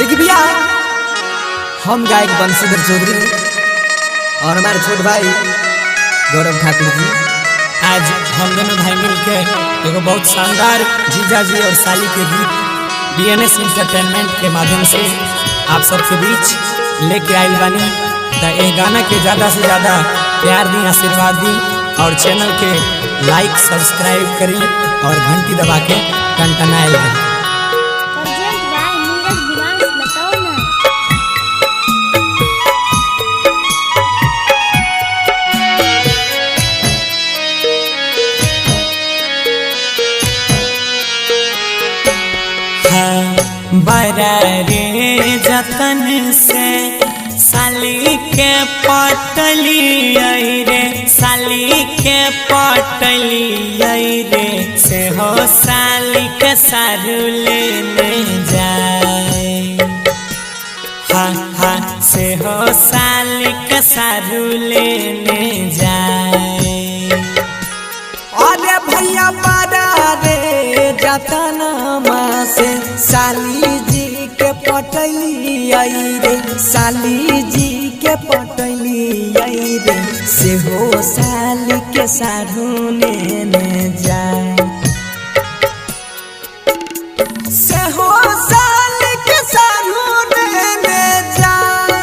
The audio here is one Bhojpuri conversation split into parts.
देखिए भैया, हम गायक बंशीधर चौधरी और हमारे छोट भाई गौरव ठाकुर जी, आज हम दोनों भाई मिलके एगो बहुत शानदार जीजा जी और साली के गीत बीएनएस इंटरटेनमेंट के माध्यम से आप सबके बीच लेके आयल बानी। त एह गाना के ज़्यादा से ज़्यादा प्यार दी, आशीर्वाद दी और चैनल के लाइक सब्सक्राइब करी और घंटी दबा के टनटनायल रही। Present by Neeraj Divansh. बताओ ना। बरा रे जतन से साली के पटली आई रे, साली के पटली आई रे, से हो साली के सारू लेने जाए। हा हा, से हो साली के सारू लेने जाए। अरे भैया बड़ा रे जतन से साली जी के पटली आई रे, साली जी के पटली आई रे, से हो साली के सारू लेने जाए, से हो साली के सारू लेने जाए,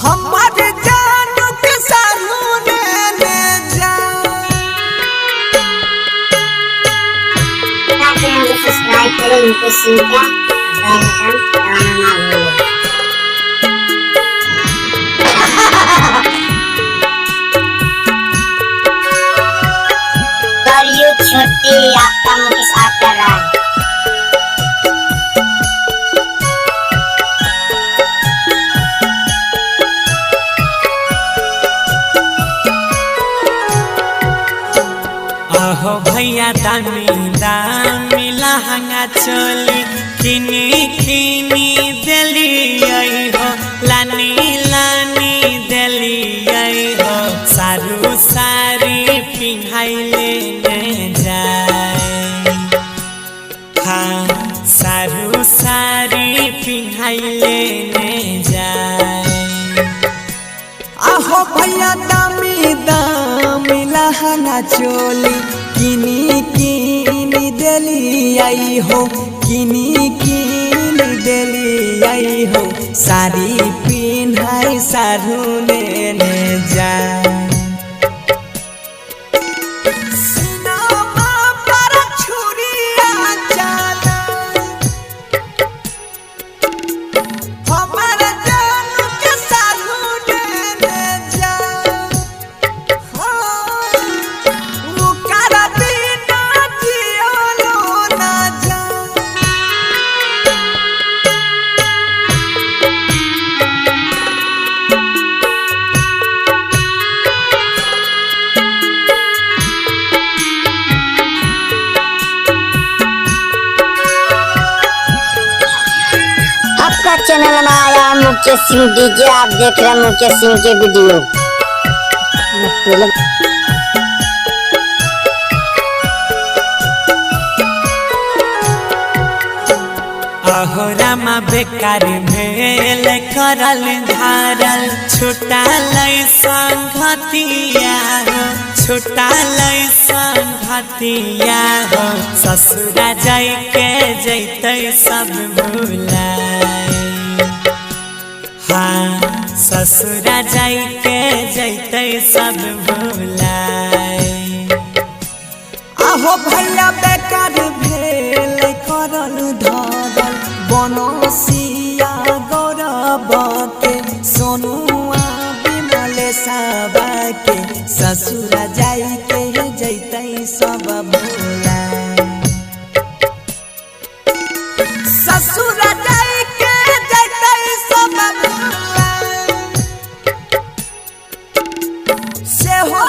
हमारे जानू के सारू लेने जाए। चैनल को सब्सक्राइब करें मुकेश सिंह का, बेल आइकन दबाना ना भूलें। और you छोटी आपका मुकेश आप कर रहा है। आहो भैया दामी दामी लहंगा चोली किनी किनी दिली आई हो, लानी लानी दिली आई हो, सारू सारी पिन्हाई लेने जाए। हाँ, सारू सारी पिन्हाई लेने जाए। आहो भैया दामी दामी लहंगा चोली किनी किनी देली आई हो, किनी किनी देली आई हो, साड़ी पिन्हाई सारू लेने जाए। सीनामा पर छुरिया चला, हमारा जानू के सारू लेने जाए। हाँ, ओकरा बिना जियलो ना जाए। आपका चैनल में आया मुकेश सिंह डीजे, आप देख रहे हैं मुकेश सिंह के वीडियो। आहो रामा बेकार भेल करल धारल छुटाल संगतिया हो, छुटाल संगतिया हो, ससुरा जाय के जैतै सब भुलाए। हाँ, ससुरा जाय के जैतै सब भुलाए। आहो भैया बेकार भेल करल धरल बनसिया गौरव के, सोनुआ विमल साबा के, ससुरा जाई के जैतै सब भुलाए, ससुरा जाई के जैतै सब भुलाए, से हो